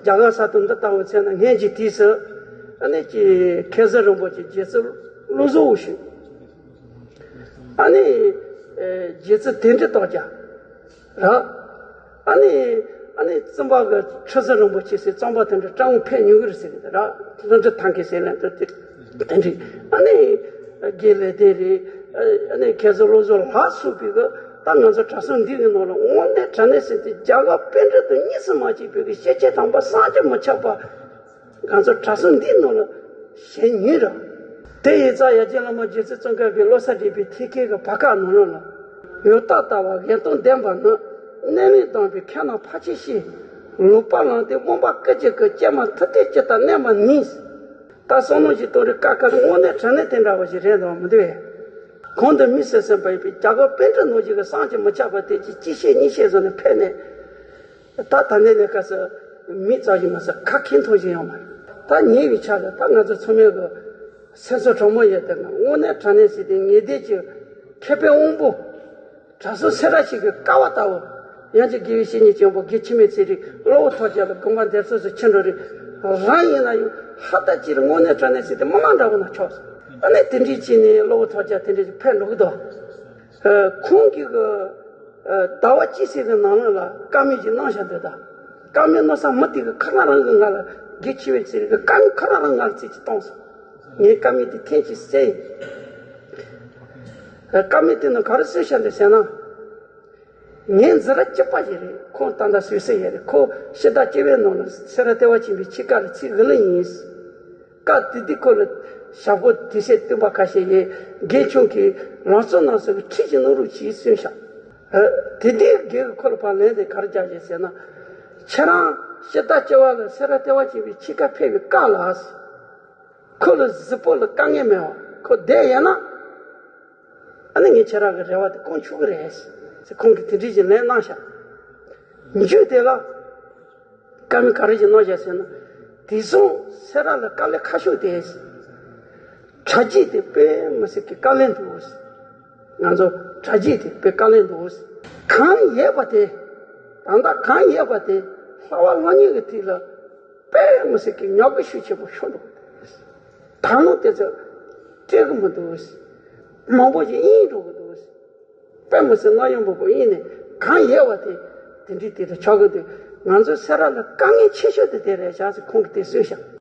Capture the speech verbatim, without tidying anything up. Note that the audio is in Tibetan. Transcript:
རྒྱ་གར་ས་ཐོབ་འདི་ལྟ་བུ་མཚོན་ན་སྔོན་གྱི་དུས་སུ་ཨ་ནི་ཀྱི་མཁས་བཙུན་རིན་པོ་ཆེ་རྗེ་བཙུན་བློ་བཟང་འོད་ཞུ། ཨ་ནི་རྗེ་བཙུན་དོན་གྲུབ་རྟོགས་རྒྱལ་ར། ཨ་ནི་ཨ་ནི་བཙུན་པ་གི་ཁྲི་ཟུར་རིན་པོ་ཆེ་ཟེར་གཙང་པ་དོན་གྲུབ་སྤྲང་བོ་ཕེབས་མྱོང་གི་རེད་ཟེར་གི་ར། ལྷུན་གྲུབ་ཐང་གི་ཟེར་ལན་དུ་དེ་དེ་འདྲ་ཨ་ནི་དགེ་ལས་དེ་རེད། ཨ་ནི་མཁས་བཙུན་བློ་བཟང་ལ་སོགས་པའི་གི་ད་ང་ཚོ་གྲྭ་ཚང་འདི་གི་ནང་ལ་དངོས་གནས་དྲང་གནས་ཟེར་ཏེ་རྒྱ་གར་པཎ་གྲུབ་དང་གཉིས་སུ་མ་མཆིས་པའི་གི་ཤེས་བྱའི་དམ་པ་བསམ་གྱིས་མི་ཁྱབ་པ། ང་ཚོ་གྲྭ་ཚང་འདིའི་ནང་ལ་ཞེ་ཉུང་རེད། དེ་ཡི་རྩ་ཡར་རྒྱས་བླ་མ་རྗེ་བཙུན་ཙོང་ཁ་པའི་བློ་གསལ་འགྲེལ་པའི་ཐེག་ཆེན་གྱི་བར་སྐབས་ནང་ལོགས་ལ། ཡང་དག་ལྟ་བ་གཞན་དོན་ལྡན་པ་ནི། གནས་ལུགས་དམ་པའི་ཁྱད་རྣམས་ཕལ་ཆེར་ཤེས། ལུང་པ་ལམ་སྟོན་སྨོན་པ་སྐུ་གཅིག་གི། ཀྱེ་མ་མཐུ་ལྟས་ཇི་ལྟར་གནས་པ་ནི། ད་བསམ་བློ་ཞིག་གཏོང་རེས་ཀ་ཁ་ལ་དངོས་གནས་དྲང་གནས་དེ་འདྲ་བ་ཞིག་རེད་འདུག་མི་འདུག་གས། གོང་དུ་དམིགས་བསལ་གསུངས་པ་ཡིན་པས་རྒྱ་གར་པཎ་གྲུབ་ནང་བཞིན་གྱི་བསམ་གྱིས་མི་ཁྱབ་པ་དེ་གཅིག་གཅིག་ཤེས་གཉིས་ཤེས་བཟོ་ནས་ཕེབས་ནས། ད་ད་ནས་ནས་སྐབས་སུ་མིག་ཙམ་ཞིག་མ་ཟད་ཁ་ཁེངས་ཐོན་ཞིག་ཡོང་བ་རེད། ད་ཉེ་བའི་ཆར་ལ་ད་ང་ཚོ་ཚང་མས་གི་སེམས་ཚོར་དྲང་མོ་ཡོད་དེ་ན་དངོས་གནས་དྲང་གནས་ཟེར་ཏེ་ངེས་གཏན་གྱི་མཁས་པའི་དབང་པོ་གྲྭ་ཚང་སེ་ར་ཞིག་གི་ཀ་བ་ལྟ་བུ། ཡང་ཅིག་དགེ་བའི་བཤེས་གཉེན་ཆེན་པོ་དགེ་འཆི་མེད་ཚེ་རིང་གློ་བོ་ཐོལ་རྒྱལ་ལ་དགོངས་པ་འདེབས་སོ་སོ་ཕྱིན་འགྲོ་རེད། རང་ཡིན་ན་ཡང་ཧ་ད་ཅིར་དངོས་གནས་དྲང་གནས་ཟེར་ཏེ་མི་མང་འདྲ་བོ་ན་ཆོག་ཨ་ནི་དེ་འདྲའི་ཅིག་ནས་གློ་བོ་ཐོལ་རྒྱལ་དེ་འདྲའི་ཅིག་ཕེབས་འགྲོ་གི་འདུག་ཁོང་གིས་གི་ཟླ་བ་གཅིག་ཙམ་གྱི་ནང་ལོགས་ལ་བཀའ་མོལ་ཅིག་གནང་བཞག་འདུག་ད་བཀའ་མོལ་གནང་ས་མི་དེ་གི་ཁ་ལ་རང་གི་ང་ལ་དགེ་འཆི་མེད་ཚེ་རིང་གི་བཀའ་མོལ་ཁ་ལ་རང་ང་ལ་ཚིག་ཅིག་གཏོང་སོང་། ངས་བཀའ་མོལ་དེ་ཐེངས་གཅིག་གསན་ཡིན། བཀའ་མོལ་དེ་ནང་ག་རེ་གསུངས་བཞག་འདུག་ཟེར་ན། ངའི་འཛིན་གྲྭ་གཅིག་པ་ཞིག་རེད། ཁོང་ད་ལྟ་སུད་སི་ཡོད་རེད། ཁོ་ཕྱི་ཟླ་བཅུ་པའི་ནང་ལ་སེ་ར་ལྟེ་བ་ཆེན་པོའི་ཆེད་ཀ་ལ་ཚིག་དགེ་ལེགས་ཡིན། སྐབས་དེ་དུས་ཁོ་ལ་ཞབས་སྐོར་དུས་ཚོད་བསྟུན་པ་ཁ་ཤས་ཡོད། དགེ་ཆུང་གིས་ལམ་སང་ནང་སོགས་ཀྱི་ཁྲིད་ཅིག་གནང་རོགས་གྱིས་གསུངས་ཤག་དེ་དུས་དགེ་གི་ཁོ་ལ་ཕར་ལན་དེ་ག་རེ་རྒྱག་ཞེས་ཟེར་ན། ཁྱེད་རང་ཕྱི་ཟླ་བཅུ་པ་ལ་སེ་ར་ལྟེ་བ་ཆེན་པོའི་ཆེད་ཀ་ཕེབས་པའི་སྐབས་ལ། ཁོ་ལ་གཟུགས་པོ་ལ་དཀའ་ངལ་མེད་པ་ཁོ་བསྡད་ཡོད་ན། ཨ་ནི་ངས་ཁྱེད་རང་གི་རེ་བ་དེ་སྐོང་ཆོག་གི་རེད་ཟེར་ཁོང་གིས་དེ་འདྲའི་ཅིག་ལན་གནང་ཤག་མཇུག་དེ་ལ་བཀའ་མོལ་ག་རེ་ཅིག་གནང་ཤག་ཟེར་ན། དེང་སང་སེ་ར་ལ་དཀའ་ལས་ཁག་ཤོས་དེ་དྲ་རྒྱའི་དེ་དཔེ་མི་སྲིད་ཀྱི་དཀའ་ལས་འདུག་ང་ཚོ་དྲ་རྒྱའི་དེ་དཔེ་དཀའ་ལས་འདུག་གང་ཡོད་པ་དེ། ད་ལྟ་གང་ཡོད་པ་དེ་ལྷག་པ་ལྷག་ཉེས་ཀྱི་དུས་ལ། དཔེ་མི་སྲིད་ཀྱི་ཉོག་གི་ཤུགས་ཆེན་པོ་ཤོར་འགྲོ་གི་འདུག་ད་ལོ་དེ་ཚོ་སྤྲད་གི་མི་འདུག་མང་པོ་ཞིག་གཡེང་འགྲོ་གི་འདུག་དཔེ་མི་སྲིད་རྣམ་གཡེང་པོ་པོ་གཡེང་ནས་གང་ཡོད་པ་དེ་དེ་འདྲའི་དེ་ལ་ཆགས་གི་འདུག་ང་ཚོ་སེ་ར་ལ་དཀའ་ངལ་ཆེ་ཤོས་དེ་དེ་རེད་ཤག་ཟེར་ཁོང་གིས་དེ་གསུངས་ཤག